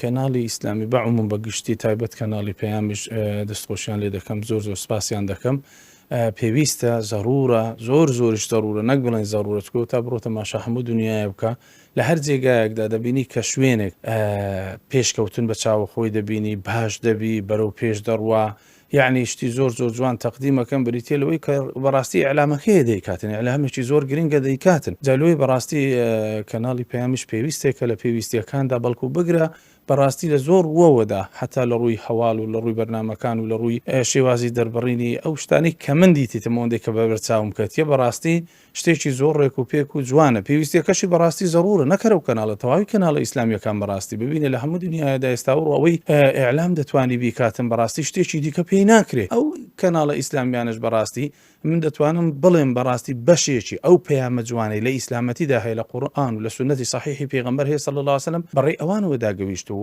کەناڵی ئیسلامی بە عموم بە گشتی تایبەت کەناڵی پەیامیش دەستخۆشیان لێ دەکەم زۆر زۆر سپاسیان دەکەم پێویستە زەرورە زۆر زۆریش زەرورە نەک بڵێن زەرورە چکۆ تا بڕۆ تەماشا هەموو دنیاە بکە لە هەر جێگایەکدا دەبینی کە شوێنێک پێشکەوتن بە چاوە خۆی دەبینی باش دەبی بەرەو پێش دەڕوا یەعنی شتی زۆر زۆر جوان تەقدیم ئەکەن بریتیە لەوەی کە بەڕاستی ئیعلامەکەیە دەیکاتن ئیعلامێکی زۆر گرنگە دەیکاتن جا لۆی بەڕاستی کەناڵی پەیامیش پێویستێکە لە پێویستیەکاندا بەڵکو بگرە بەڕاستی لە زۆر ڕووەوەدا حتا لە ڕووی هەواڵ و لە ڕووی بەرنامەکان و لە ڕووی شێوازی دەربڕینی ئەو شتانەی کە من دیتیتم ئەوەندەی کە بەبەرچاوم کەتیە بەڕاستی شتێکی زۆر ڕێک و پێک و جوانە پێویستیەکەشی بەڕاستی زەڕوورە نەک هەر ئەو کەناڵە تەواوی کەناڵە ئیسلامیەکان بەڕاستی ببینە لە هەموو دنیایەدا ئێستا ئەوڕۆ ئەوەی ئیعلام دەتوانی بیکاتن بەڕاستی شتێکی دیکە پێی ناکرێ ئەو کەناڵە ئیسلامیانەش بەڕاستی من دەتوانم بڵێم بەڕاستی بەشێکی ئەو پەیامە جوانەی لە ئیسلامەتیدا هەیە لە قورئان و لە سوننەتی سەحیحی پێغەمبەر هەیە صلی اللە علیه وسلم بەڕێی ئەوانەوە داگەویشتووە.